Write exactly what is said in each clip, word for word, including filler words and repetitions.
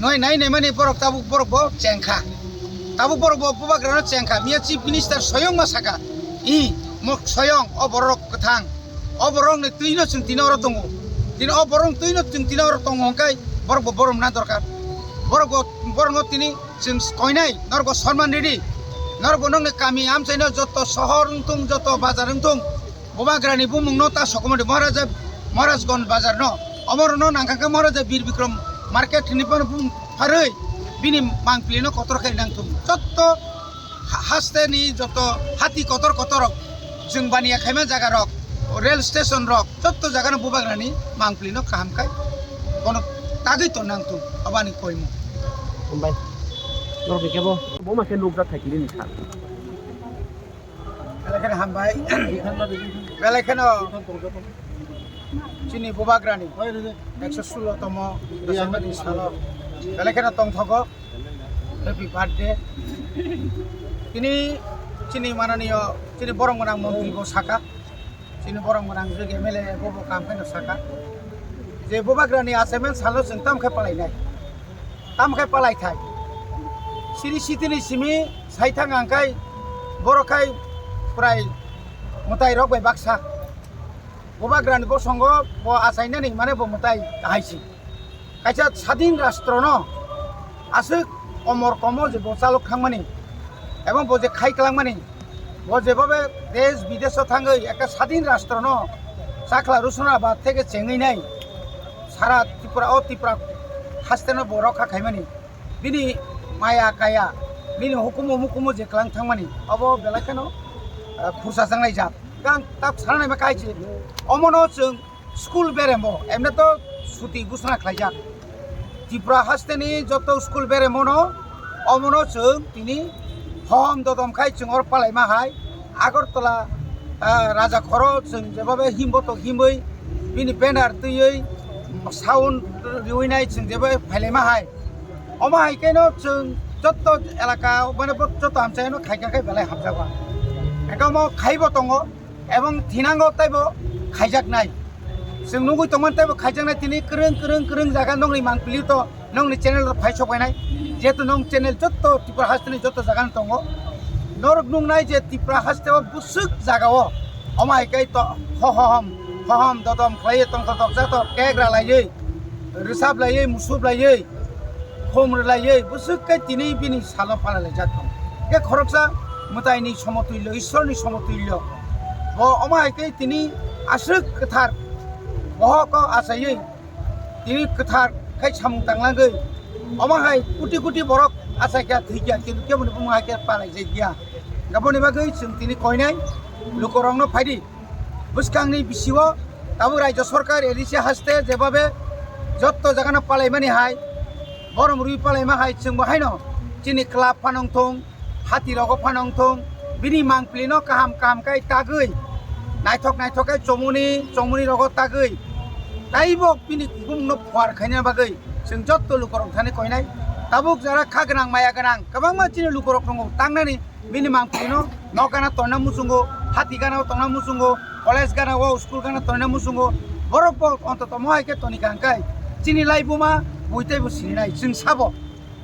Noi nai naimani borok tabuk borok bo chengkha. Tabuk borok bo bubagrano chengkha. Miya Chief Minister soyong ma saka. I mok soyong o borok kwthang. O borok ni twi no chwng tini oro tongo. Tini o borok twi no chwng tini oro tongo hwnkhe borok bo borom na dorkar. Borok bo borok no tini chwng koinai norok bo sonman ridi. Norok bo nokni kami amchaino joto sohor wngthung, joto bazar wngthung. Bubagrani bumungno ta sokomori Maharaja, Maharajganj bazarno. Omorno nangkha khe Maharaja Bir Bikram market hinwi phano bumung pharwi bini mangpilino kotor khe nangthung. Jotto ha-, hasteni jotto hati kotor kotorrok, chwng baniya khaima jagarok, rail stationrok, jotto jagano bubagrani mangpilino kaham khai bono tagwi ton nangthung, abani koimung. Hambai. Norok ni kebo. Bo ma khe nukjak thai kiri ni kha. Belai kheno hambai. Belai kheno chini bubagrani ekso sullo tomo December ni salo belai kheno tongthogo. Happy birthday. Tini chini mananiyo, chini borok gwnang montri bo saka. Chini borok gwnang je M L A bo bo kam khaino saka. Je bubagrani achievement salo chwng tam khe palainai. Tam khe palai thai. Siri sitini simi sai thang ang khai borok khai prai mwtai rok bai baksa. Bubagrani bosongo bo achainani mane bo mwtai kahai si. Kaisa sadin rastrono aswk omor komo je bo chalok thangmani ebong bo je khai klangmani, bo jebobe desh bidesh o thangwi ekta sadin rastrono chakla rusuna ba theke chengwi nai sara Tripura o Tripura hasteno bo rokha khaimani. Bini maya kaya, bini hukumu mukumu je klang thangmani, abo belai kheno, eh, khursa changnai jak. Kang tak sana naima kaichi. Omono chwng school beremo, emne to suti busna khlaijak. Tripura hasteni joto school beremono, omono chwng tini hom dodom khai chwng or palaima hai. Agartala, ah, raja khoro chwng jebobe himbo to himwi, bini banner twiwi, sound riwi nai chwng jebobe phailaima hai. Omo hai khe no chwng joto elaka, mane bo joto amchaino khaikha khe belai hamjakgo. Eka omo khaibo tongo, ebong thinango teibo khaijaknai. Chwng nugwi tongmani teibo khaijaknai, tini kwrwng, kwrwng, kwrwng jaga nokni mangpili to, nokni channel rok phai sok bainai. Jehetu nong channel joto Tripura hasteni joto jaga no tongo. Norok nuknai je Tripura hasteo bwswk jaga o, omo hai khe to ho-, hohom, hohom, dodom khlaiwi tongthok tokjak to, kek ra laiwi, rwchap laiwi, musup laiwi, khum rwlaiwi bwswk khe tini bini salo phalai laijak tong. Khe khoroksa mwtaini somotulyo, Ishwarni somotulyo. Bo omo hai khe tini aswk kwthar bohok o achaiwi tini kwthar khai samung tanglangwi. Omo hai kuti kuti borok achai kha thwi kha, kintu keboni bumung hai khe palai jai kha. Aboni bagwi chwng tini koinai lukurokno phaidi. Bwskangni bisio tabuk Rajya Sarkar A D C haste jebabe jotto jagano palaimani hai, borom rwi palaima hai, chwngbo haino chini club phano wngthung, hati rogo phano wngthung, bini mangpili no kaham kaham khai tagwi, naithok naithok khai chomoni, chomoni rogo tagwi, taibo bini bumung no phuar khaina bagwi chwng jotto lukurok thani koinai. Tabuk jara kha gwnang, maya gwnang kwbangma chini lukurok tongo tangnani. Bini mangpili no nok gana tongna muchungo, hati gana tongna muchungo, college gana o school gana tongna muchungo, borok bo ontoto mo hai khe toni kha hwnkhe chini laibuma bui teibo sininai chwng sabo.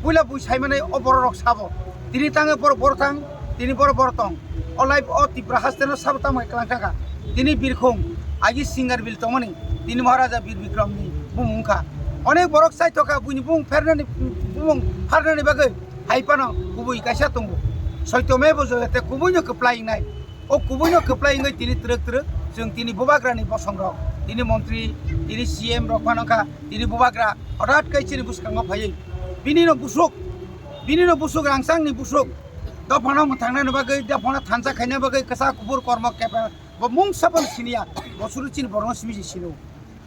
Puila bui saimanai o borok rok sabo. Tini tange borok borok thang, tini borok borok tong. O life o Tripura haste no sabo tamo hai kwlang thangkha. Tini birkhung agi singer bil tongmani, tini Maharaja Bir Bikram ni bumung wngkha. Onek borok chaithokha buini bumung phernani, bumung pharnani bagwi. Hai phano kubui kaisa tongo. Soito me bo joyate kubui no kwplai wngnai. O kubui no kwplai wngwi tini twrwk twrwk chwng tini bubagrani bosong rok, tini montri, tini C M rok phano kha, tini bubagra hothat kai chini bwskango phaiwi. Bini no busuk, bini no busuk rangchakni busuk. Dophano mwthangnani bagwi, dophano thansa khaina bagwi kwchak kubur kormo kepel bo mungsa phano siniya. Bo suru chini borokno simi se sino.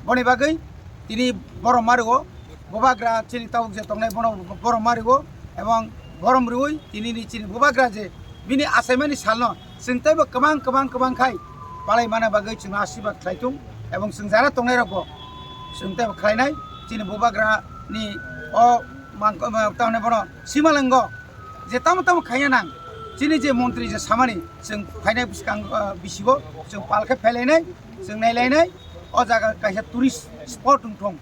Boni bagwi tini borom mario, bubagra chini tabuk je tongnai bono borom mario, ebong borom riui tini ni chini bubagra je bini achaimani salno chwng teibo kwbang kwbang kwbang khai palai mana bagwi chwngno asirwad khlai thung, ebong chwng jara tongnai rokbo chwng teibo khlainai. Chini bubagra ni o mang-, ma-, tamni bono simalango je tamo tamo khaina nang, chini je montri je samani chwng phainai bwskang, ah, bisigo chwng pal khe phailainai, chwng nailainai. O jaga kaisa tourist spot wngthong.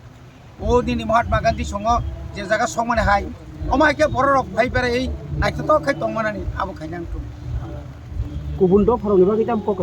O nini Mahatma Gandhi songo Je jaga sokmani hai, omo hai khe bororok phai berai naithotok khai tongmanani abo khaina wngkha. Kubun dopharokni bagwi tamo kok